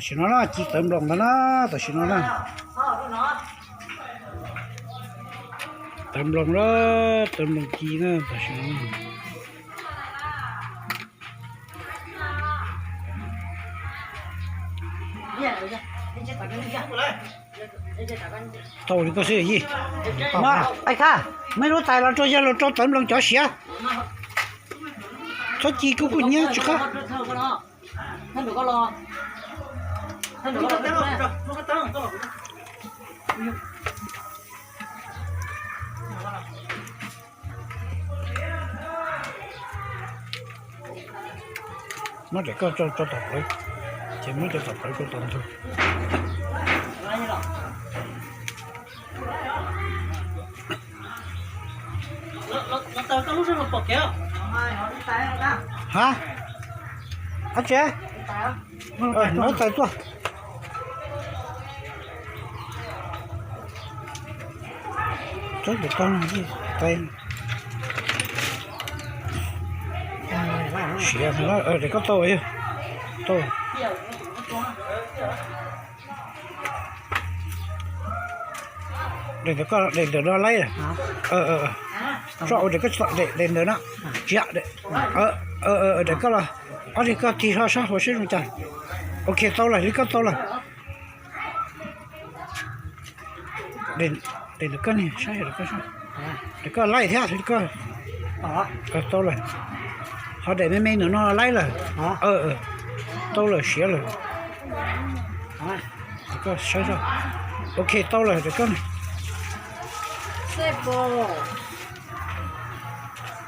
Tam sim no na, ci tawv nploos ntawd na, tam sim no na. Tawv nploos na, tawv nploos ci na tam sim no. Tau li koj xwb Yij. Ai Khaj, muaj ib lub tais los rau yawg los rau tawv nploos cov siav. Txhob ci kuj kuj nyiab tsis qab. Muab daim koj tso tom plawv, ces muab cov tom plawv rau tom ntug. Ha? Ab tsi, muab tais tuaj. Siav, daim koj tau, tau. Daim ntawm no laib, tso ua daim koj, daim ntawm no, tsis, daim koj los, ob daim koj tig hlo sab hauv seb zoo cas. Ok, tau lawm, li koj tau lawm. Daim ntawm koj ne, saib daim koj, daim koj laib thiab li koj. Tau lawm. Ho daim me me ntawm no laib lawm. Tau lawm, siav lawm. Koj saib, ok, tau lawm daim koj ne.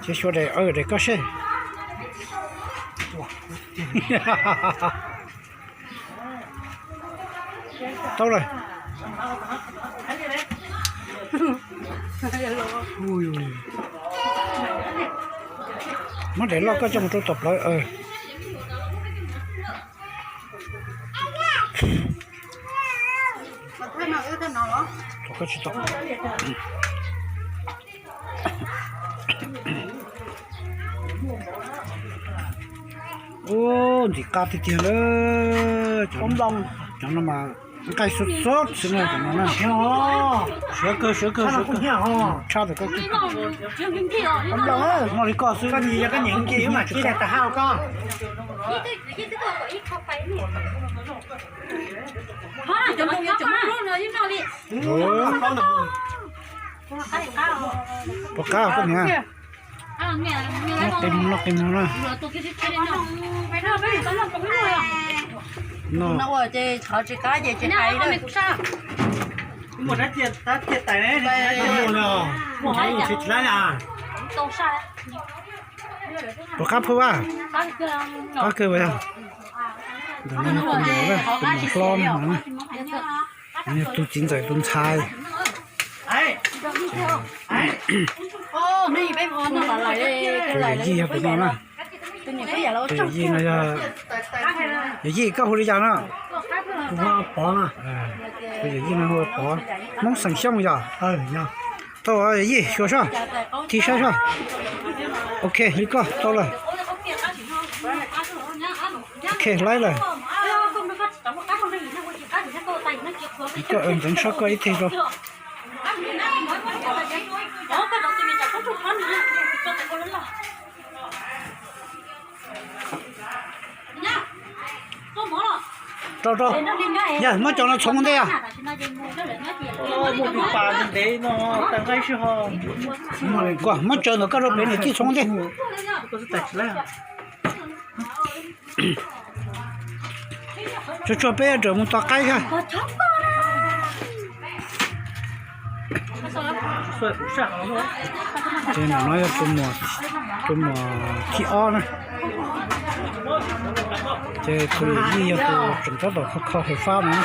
Ces xyuas daim, daim koj seb. Tau lawm. Muab daim loj koj coj mus rau tom plawv. Koj tsis tau. Ub, ntxim qab tiag tiag lawm. Cov no mas nqaij xub xub xwb na, cov no na. Siav kawg, siav kawg, siav kawg. Tshaj tawm koj, noj li koj xwb. Puas qab koj niam? Noj qi mus, noj qi mus na. No ces tsis qab ces tsis hais. Puas qab Phub Vaj? Qab kawg puas yog? Ntawm no tus muam, tus muam hlob no, tus txiv ntxawm tus ntxhais. Tus yawm yij yog tus no na. Tus yawm yij no yog, yawm yij koj hu li cas no? Tus yawm yij no hu ua Pov, Hmoob xeem Xyooj yog. Tau, yawm yij xyuas soj, tig saib soj. Ok, li koj tau lawm. Ok, laib lawm. Koj ntxeev soj koj ib teg rau. Rau rau, yog muab cov no txhoov ua ntej. Muab cov ntawm koj rau pem niam tij txhoov ua ntej. Tsuag tsuag peb yuav mus tos qaib thiab. Ces ntawm no yog tus muam thib ob na. Ces tus yawm yij yog tus tseem tab tom kho kho fawm fab no.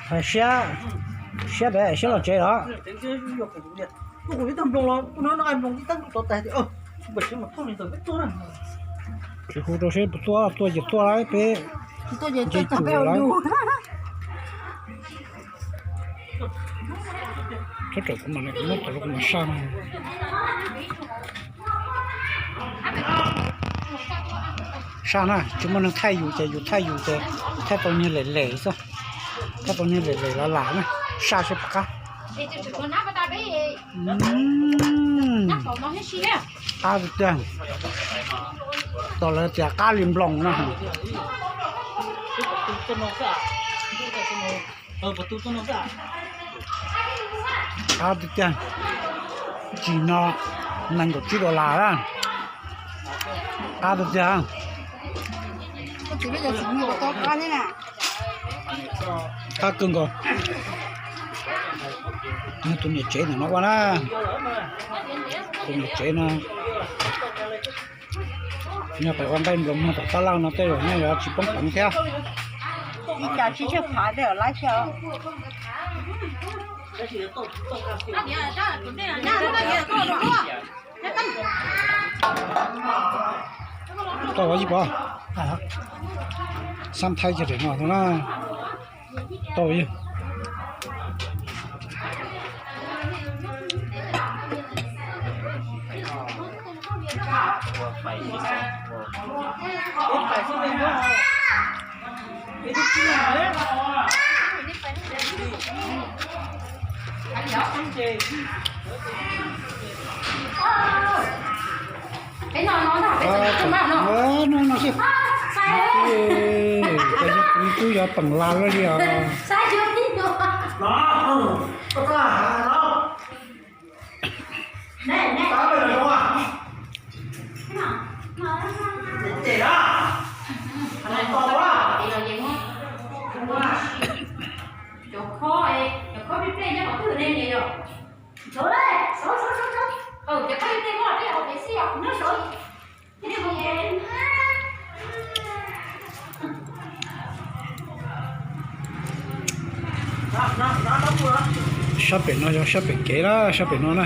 Hais siab, siab pem siab los tsev los. Tsis hu rau seb puas tuaj, tuaj ces tuaj lawm peb nce tsum lawm. Tsob rawm kuv mam li muab tau rau kuv mam saj no. Saj na, tsis muaj neeg thaij yus ces yus thaij yus ces thaij tau niag lem lem xwb, thaij tau niag lem lem los lam na, saj seb puas qab. Qab tiag tiag, tos lawv tias qab li nploos na. Qab tiag tiag, ib ceg no nees nkaum tsib dollar na. Qab tiag tiag. Qab kawg nkaus. Tus niam tsev ntawm no ua na, tus niam tsev no yog pais ua nqaij nploos muag tom taj laj no tej zaum nej yuav tsis poob peev thiab. Ib co tsib caug phav tej zaum lab xyaw. Tau ib pov, xab thaib cog res no na, tau ib. No no xwb, kuv twb yuav peem las luaj li os. Sab pem no yog sab pem kev na, sab pem no na.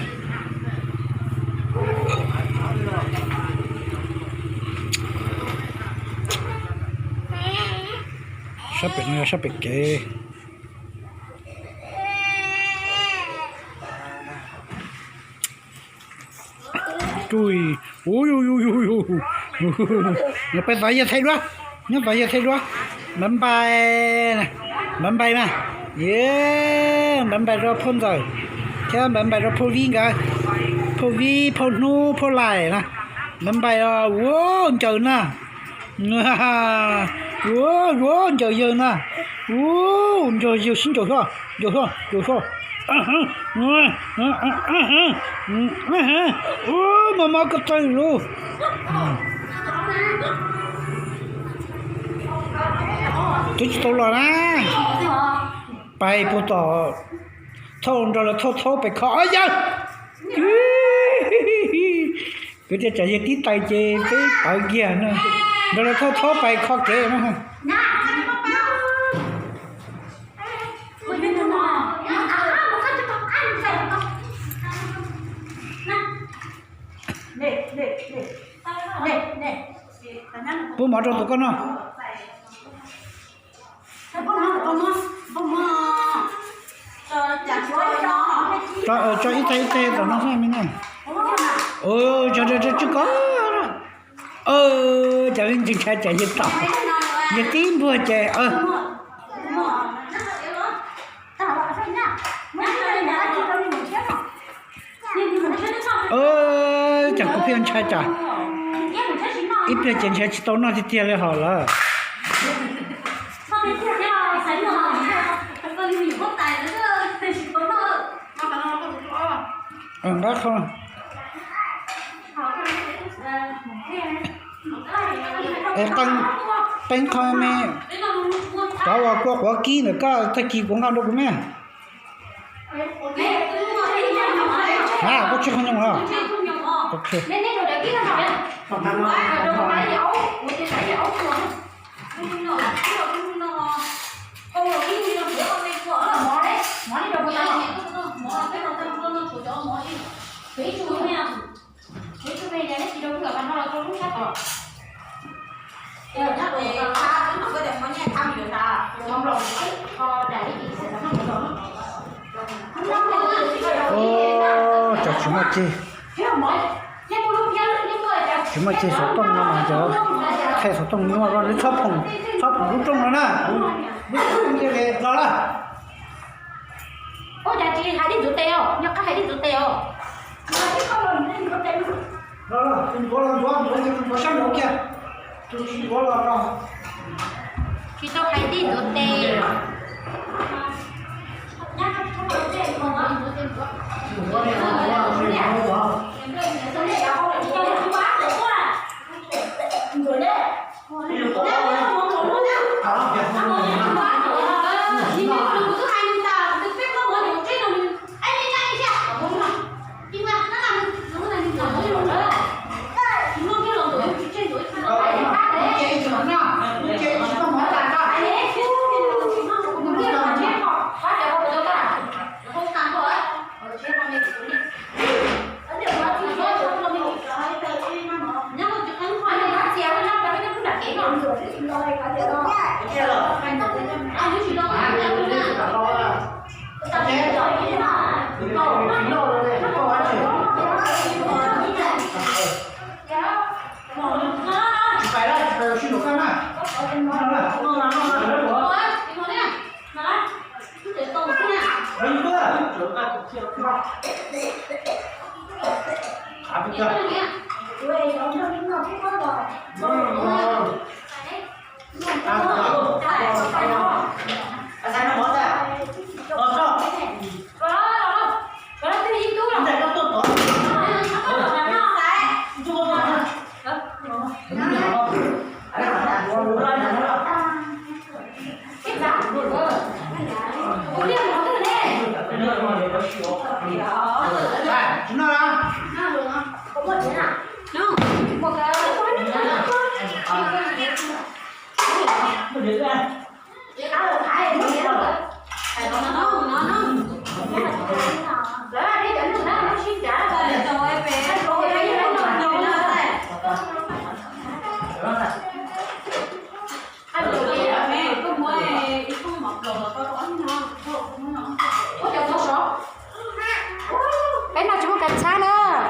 Sab pem no yog sab pem kev. Nyob pem tod yawg thaij duab, nyob tod yawg thaij duab. Npam npais, npam npais mas, npam npais rau phauj ntxawm thiab npam npais rau phauj vib nkawd, phauj vib, phauj hnub, phauj laim na. Npam npais os, ua ncaws na. Ua, ua ncaws yawg na. Ua ncaws yawg sib ncaws xyov, ncaws xyov, ncaws xyov. Ua mos mos ko taw lus. Twb tsis tau los na. Pais puag tom, thauj nrog lawv thauj thaub pais kho yawg. Kwv tij, tsam yawg tib tais ces peb pawv kiag no, nrog lawv thauj thaub pais kho kev no. Pub mov rau tus koj noj. Tso ib teg ib teg tom no xwb me na. Yog tsw koj, cas ntshai tsam yawg tom, yawg tib npuag ces. Cas kuv pheej ntshai tsam ib pliag ces ntshai tsis tau noj tiag tiag li hos lawm. Nqab qhov qeeb qho me, cov uas kua quav kib ntawm koj tag kis kuv nqa rau kuv me. Ha, koj tsis qhov nyoos los? Ok. Tsis muaj ceg, tsis muaj ceg xov tooj no mas cov thaij xov tooj nyuaj zog, txhob phoom, txhob phoom lub rooj no na. Los lawm. Ua cas tsis hais dej ntxuav tes os, nyob qab hais dej ntxuav tes os. Los, los, tus ntxuav los ntxuav, ntxuav, ntxuav sab nraud kiag. Tus tsis ntxuav los los. Tsis tau hais dej ntxuav tes. Peb no tsis muaj kas txhab na, qhov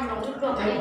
no kuv tu.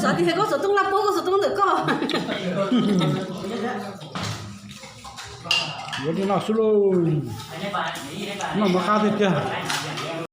Xav tias koj xov tooj laj puab, koj xov tooj ntawm koj. Yuav li no xwb lauj. Noj mov qab tiag tiag.